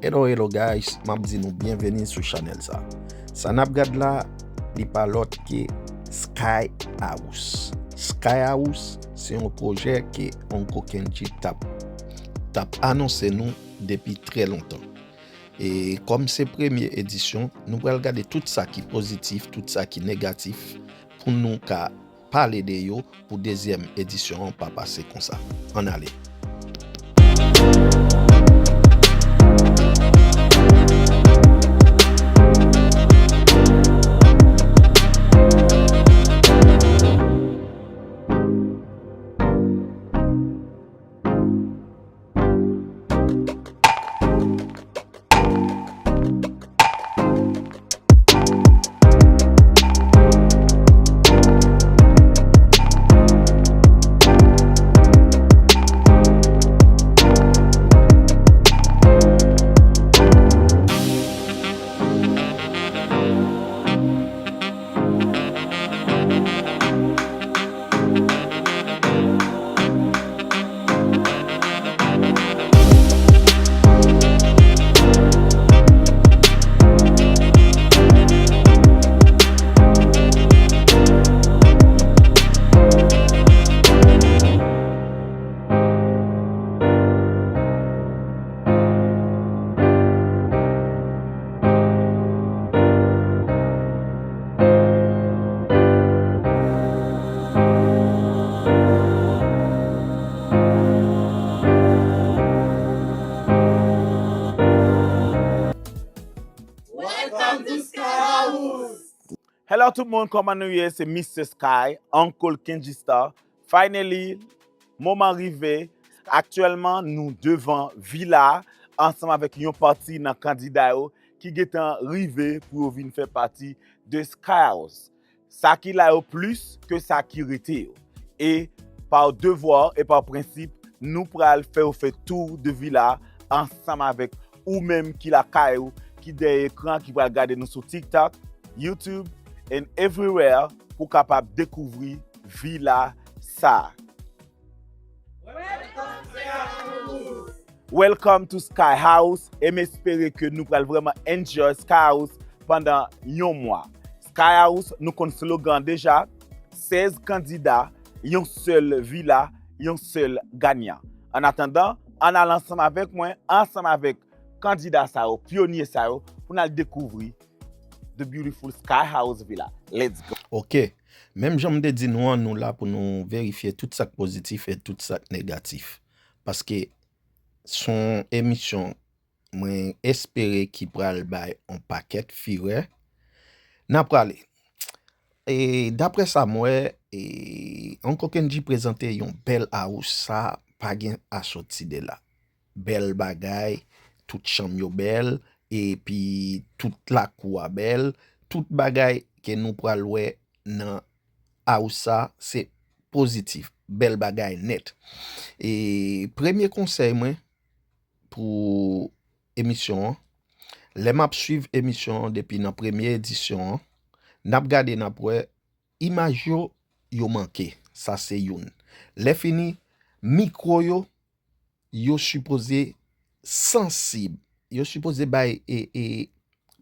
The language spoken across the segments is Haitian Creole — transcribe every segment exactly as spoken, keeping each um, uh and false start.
Hello, hello guys, m ap di nou byenveni sou chanèl sa. Sa n ap gad la, li pa lòt ke Sky House. Sky House se yon pwojè ke Uncle Kendji t ap, t ap anonse nou depi trè lontan. E kòm se premye edisyon, nou pral gade tout sa ki pozitif, tout sa ki negatif, pou nou ka pale de yo pou dezyèm edisyon an pa pase konsa. Ann ale. Welcome to Sky House! Hello tout moun, kòman nou ye? Se Mister Sky, Uncle Kendji Star. Finally, moman rive. Aktyèlman, nou devan vila ansanm avèk yon pati nan kandida yo ki gentan rive pou yo vin fè pati de Sky House. Sa ki la yo plis ke sa ki rete yo. E pa devwa e pa prensip, nou pral fè yo fè tour de vila ansanm avèk ou menm ki lakay ou, ki dèyè ekran, ki pral gade nou sou TikTok, YouTube, and everywhere pou kapab dekouvri vila sa. Welcome to Sky House, e m espere ke nou pral vrèman enjoy Sky House pandan yon mwa. Sky House, nou konn slogan deja, sèz kandida, yon sèl vila, yon sèl ganyan. An atandan, ann al ansanm avèk mwen, ansanm avèk kandida sa yo, pyonye sa yo, pou n al dekouvri the beautiful Sky House Villa. Let's go! Ok. Menm jan m te di nou an, nou la pou nou verifye tout sa k pozitif e tout sa k negatif. Paske s on emisyon mwen espere ki pral bay on pakèt firè. N a prale. E daprè sa m wè, e Uncle Kendji prezante yon bèl house, sa pa gen a soti de la. Bèl bagay, tout chanm yo bèl, epi tout lakou a bèl, tout bagay ke nou pral wè nan house sa, se pozitif, bèl bagay nèt. E premye konsèy mwen pou emisyon an, lè m ap swiv emisyon an depi nan premye edisyon an, n ap gade, n ap wè imaj yo, yo manke. Sa se youn. Lè fini, mikwo yo, yo sipoze sansib. Yo sipoze bay e, e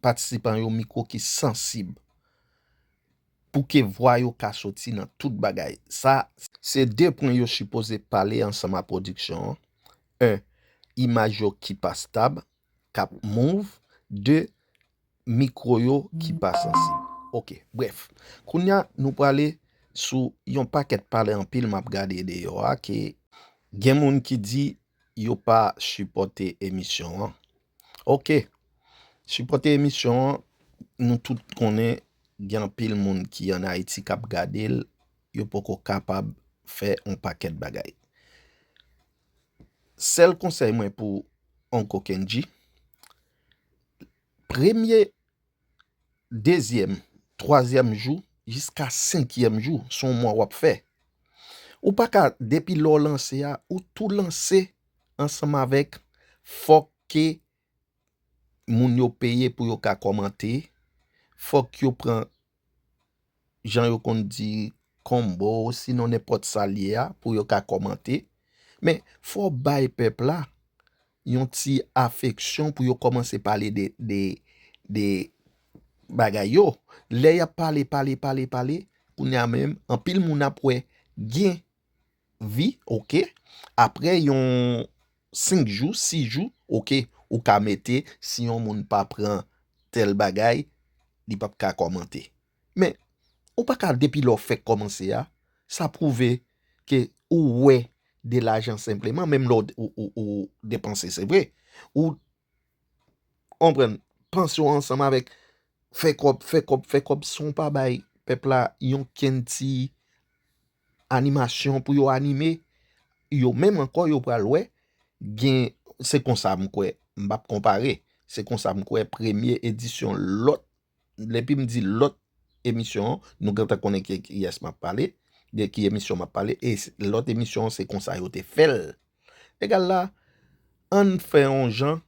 patisipan yo mikwo ki sansib pou ke vwa yo ka soti nan tout bagay. Sa, se de pwen yo sipoze pale ansanm a pwodiksyon an. En, imaj yo ki pa stab, k ap move. De, mikwo yo ki pa sansib. Ok, brèf. Kounye a, nou prale sou yon pakèt pale anpil m ap gade deyò a, ke gen moun ki di yo pa sipòte emisyon an. Ok, sipòte emisyon an, nou tout konnen gen anpil moun ki ann Ayiti k ap gade l, yo poko kapab fè on pakèt bagay. Sèl konsèy mwen pou Uncle Kendji, premye, dezyèm, twazyèm jou, jiska senkyèm jou, s on mwa w ap fè. Ou pa ka, depi lè w lanse a, ou tou lanse ansanm avèk, fòk ke moun yo peye pou yo ka kòmante, fòk yo pran, jan yo konn di, combo, sinon nenpòt sa l ye a, pou yo ka kòmante. Men, fò w bay pèp la yon ti afeksyon pou yo kòmanse pale de, de, de bagay yo. Lè y ap pale, pale, pale, pale, kounye a menm, anpil moun ap wè gen vi, oke. Apre yon senk jou, sis jou, oke, ou ka mete, si yon moun pa pran tèl bagay, li p ap ka kòmante. Men, ou pa ka, depi lè w fèk kòmanse a, sa pwouve ke ou wè de lajan senpleman, menm lè w, ou, ou, ou depanse, se vre. Ou konprann, panse w ansanm avèk fè kòb, fè kòb, fè kòb, san w pa bay pèp la yon kenn ti animasyon pou yo anime, yo menm ankò yo pral wè, gen, se konsa m kwè, m p ap konpare, se konsa m kwè premye edisyon lòt, depi m di lòt emisyon an, nou gentan konnen ki, kiyès m ap pale, de ki emisyon m ap pale, e s-, lòt emisyon an se konsa yo te fè l. Egal la, ann fè yon jan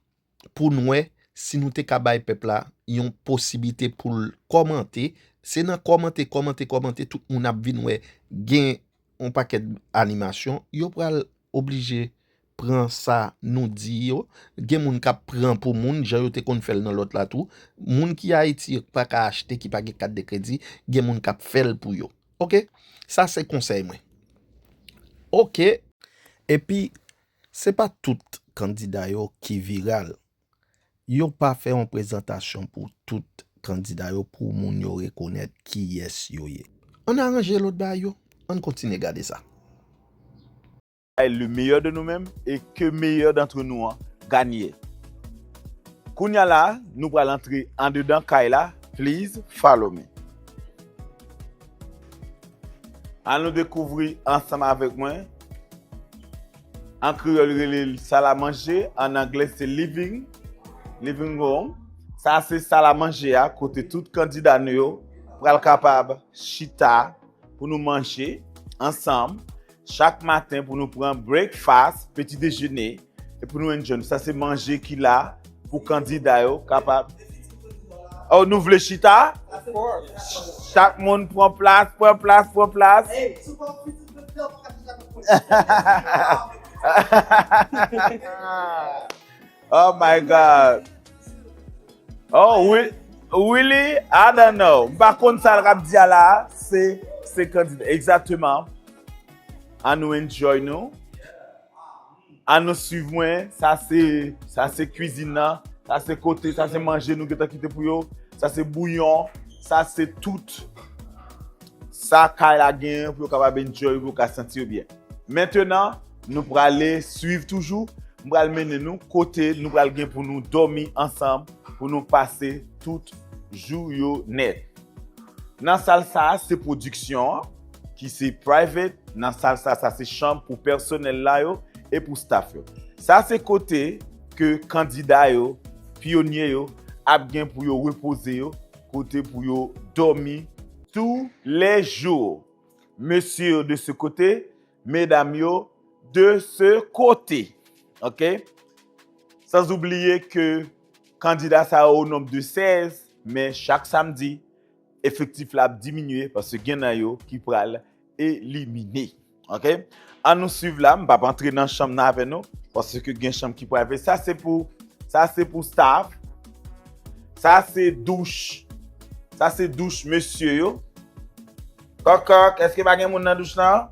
pou n wè si nou te ka bay pèp la yon posiblite pou l kòmante. Se nan kòmante, kòmante, kòmante, tout moun ap vin wè gen yon pakèt animasyon. Yo pral oblije pran sa nou di yo. Gen moun k ap pran pou moun, jan yo te konn fè l nan lòt la tou. Moun ki Ayiti, yo pa ka achte, ki pa gen kat de kredi, gen moun k ap fè l pou yo. Oke? Sa se konsèy mwen. Oke. Epi, se pa tout kandida yo ki viral. Yo pa fè yon prezantasyon pou tout kandida yo, pou moun yo rekonèt kiyès yo ye. Ann aranje lòt bagay yo, ann kontinye gade sa. Le meilleur de nous-mêmes et que meilleur d'entre nous an ganye. Kounye a la, nou pral antre andedan kay la. Please follow me. Ann nou dekouvri ansanm avèk mwen. An kreyòl, yo rele l sal a manje. An anglè, se living, living room. Sa se sal a manje a, kote tout kandida nou yo pral kapab chita pou nou manje ansanm chak maten, pou nou pran breakfast, petit déjeuner, e pou nou enjoy nou. Sa se manje ki la pou kandida yo kapab. Oh, nou vle chita? Chak moun pran plas, pran plas, pran plas. Oh my God. Oh, wi, really? I don't know. M pa konn sa l ap di a la. Se, se kandida. Egzakteman. Ann nou enjoy nou. Ann nou swiv mwen. Sa se, sa se kwizin nan. Sa se kote, sa se manje nou gentan kite pou yo. Sa se bouyon. Sa se tout sa kay la genyen pou yo kapab enjoy, pou yo ka santi yo byen. Mentenan, nou prale swiv toujou. M pral mennen nou kote nou pral gen pou nou dòmi ansanm, pou nou pase tout jou yo nèt. Nan sal sa a, se pwodiksyon an, ki se private. Nan sal sa, sa se chanm pou pèsonèl la yo e pou staff yo. Sa se kote ke kandida yo, pyonye yo, ap gen pou yo repoze yo, kote pou yo dòmi tou lè jou. Mesye yo de se kote, medam yo de se kote. Oke? San oubliye ke kandida sa yo o nonb de sèz, men chak samdi, efektif la ap diminye paske gen nan yo ki pral elimine. Oke? Ann nou swiv la, m p ap antre nan chanm nan avè nou, paske gen chanm ki private. Sa se pou, sa se pou staff. Sa se douch. Sa se douch mesye yo. Kòkòk, èske pa gen moun nan douch lan?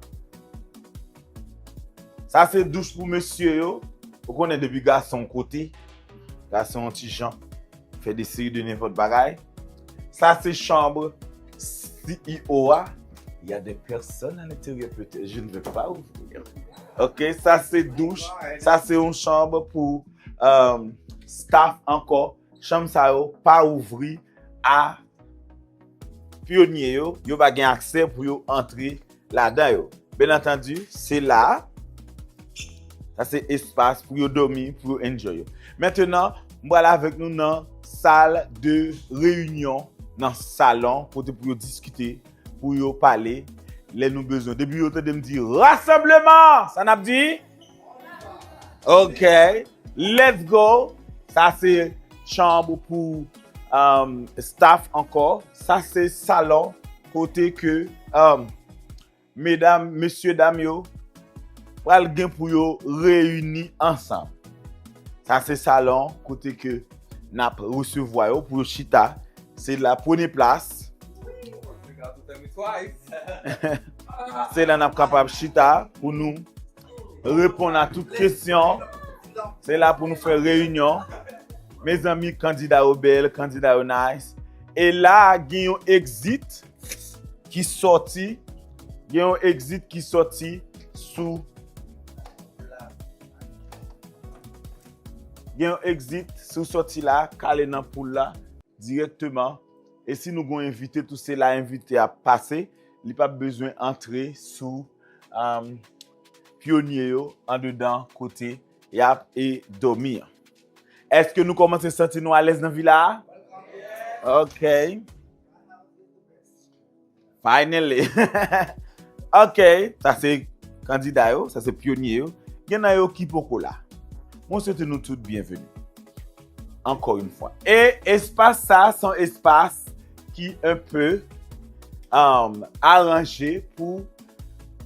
Sa se douch pou mesye yo. Ou konnen depi gason kote, gason yon ti jan fè de seri de nenpòt bagay. Sa se chanm C E O a. Il y a des personnes à l'intérieur peut-être, je ne vais pas ouvrir. Ok, sa se douch. Sa se yon chanm pou um, staff ankò. Chanm sa yo pa ouvri a pyonye yo. Yo pa gen aksè pou yo antre ladan yo. Byen antandi, se la. Sa se espas pou yo dòmi, pou yo enjoy yo. Mentenan, m pral avèk nou nan sal de reyinyon, nan salon, kote pou yo diskite, pou yo pale, lè nou bezwen. Depi yo tande m di rasanbleman, sa n ap di? Ok, let's go. Sa se chanm pou um, staff ankò. Sa se salon kote ke um, medam, mesye dam yo pral gen pou yo reyini ansanm. Sa se salon kote ke n ap resevwa yo pou yo chita. Se la premye plas. Se la n ap kapab chita pou nou reponn a tout kesyon. Se la pou nou fè reyinyon. Mezanmi, kandida yo bèl, kandida yo nice. E la, gen yon exit ki sòti. Gen yon exit ki sòti sou Gen yon exit, si w sòti la, kale nan poul la dirèkteman. E si nou gon envite tou, se la envite a pase, li p ap bezwen antre sou um, pyonye yo andedan kote y ap e dòmi an. Èske nou kòmanse santi nou alèz nan vila a? Ok. Finally. Ok, sa se kandida yo, sa se pyonye yo. Gen nan yo ki poko la. Mwen swete nou tout byenveni. Ankò yon fwa. E espas sa, se yon espas ki enpe um, aranje pou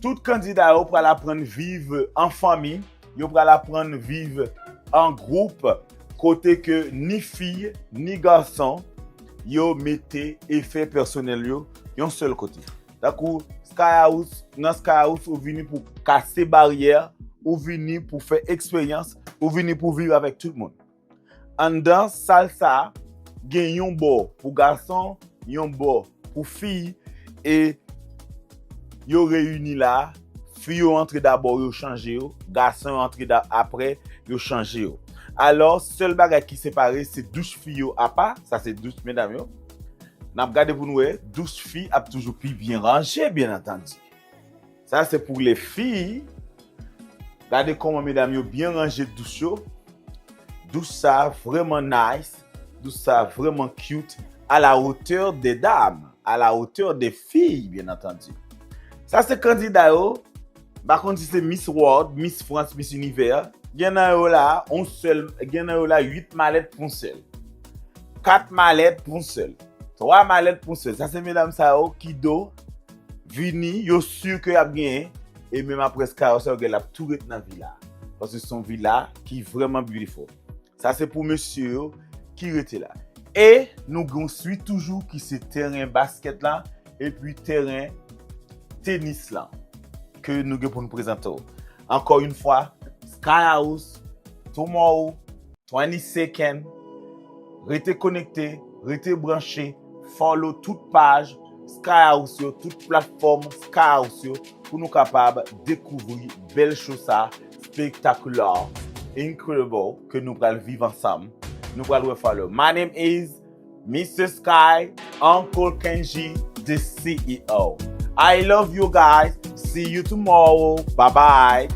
tout kandida yo pral aprann viv an fanmi, yo pral aprann viv an gwoup, kote ke ni fi, ni gason, yo mete efè pèsonèl yo yon sèl kote. Tankou Sky House, nan Sky House, ou vini pou kase baryè, ou vini pou fè eksperyans, ou vini pou viv avèk tout moun. Anndan sal sa, gen yon bò pou gason, yon bò pou fi, e yo reyini la, fi yo antre dabò, yo chanje yo, gason yo antre da, apre, yo chanje yo. Alò, sèl bagay ki separe, se douch fi yo apa, sa se douch medam yo. N ap gade pou n wè, douch fi ap toujou pi byen ranje, byen antandi. Sa se pou les filles. Gade kòman medam yo byen ranje douch yo. Douch sa vrèman nice. Douch sa vrèman cute. À la hauteur des dames. À la hauteur des filles, bien entendu. Sa se kandida yo. M pa konn si se Miss World, Miss France, Miss Univers. Gen nan yo la, on sèl, gen nan yo la, uit malèt pou on sèl. Kat malèt pou on sèl. Twa malèt pou on sèl. Sa se medam sa yo ki do vini, yo si ke y ap genyen. E menm apre Sky House, yo gen l ap tou ret nan vila. Paske se yon vila ki vrèman beautiful. Sa se pou mesye yo ki rete la. E nou gen yon swit toujou ki se tèren baskèt la, epi tèren tenis la, ke nou gen pou nou prezante w. Ankò yon fwa, Sky House, tomorrow, twenty-second. Rete konekte, rete branche, follow tout paj Sky House yo, tout platfòm Sky House yo, pou nou kapab dekouvri bèl show sa, spectacular, incredible, ke nou pral viv ansanm. Nou pral wè follow. My name is Mister Sky, Uncle Kenji, the C E O. I love you guys. See you tomorrow. Bye bye.